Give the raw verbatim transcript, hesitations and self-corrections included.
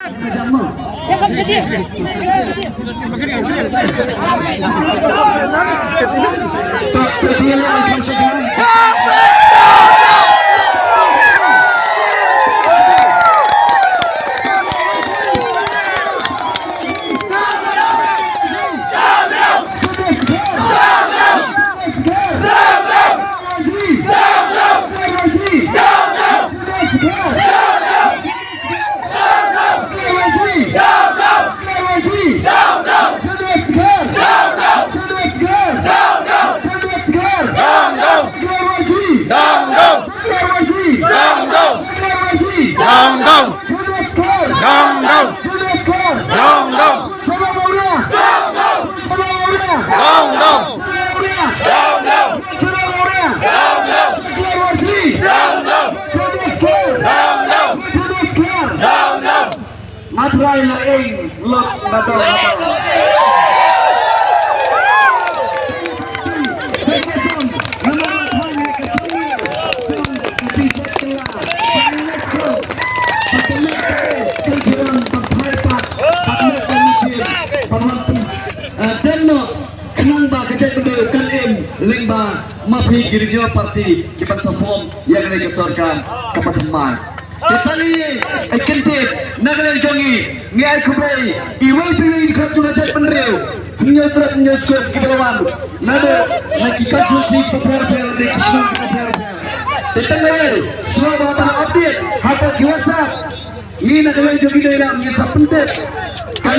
Down, down. Down, down. Down, down. Down, down. Down, down. Down, down. Down, down. Down, down. Down, down. Down, down. Down, down. Nga trai la eng lot na dong na dong. Dang noh khnang ba ka jaitbynriew kan im lyngba ma phi ki regional party ki ban sa form ïa kane ka sorkar kaba thymmai. Te tang ïa ka kyntien na ka liang jong ngi, ngi ai khublei iwei pa iwei khmat jong ka jaitbynriew, hynñiew trai hynñiew skur kiba la wan naduh na ki constituency kiba pher pher, na ki shnong kiba pher pher. Te tang ïa shuwa ba ban update ha ki WhatsApp, ngi na ka liang jong ngi dei lam ngi sa pyntip. Ka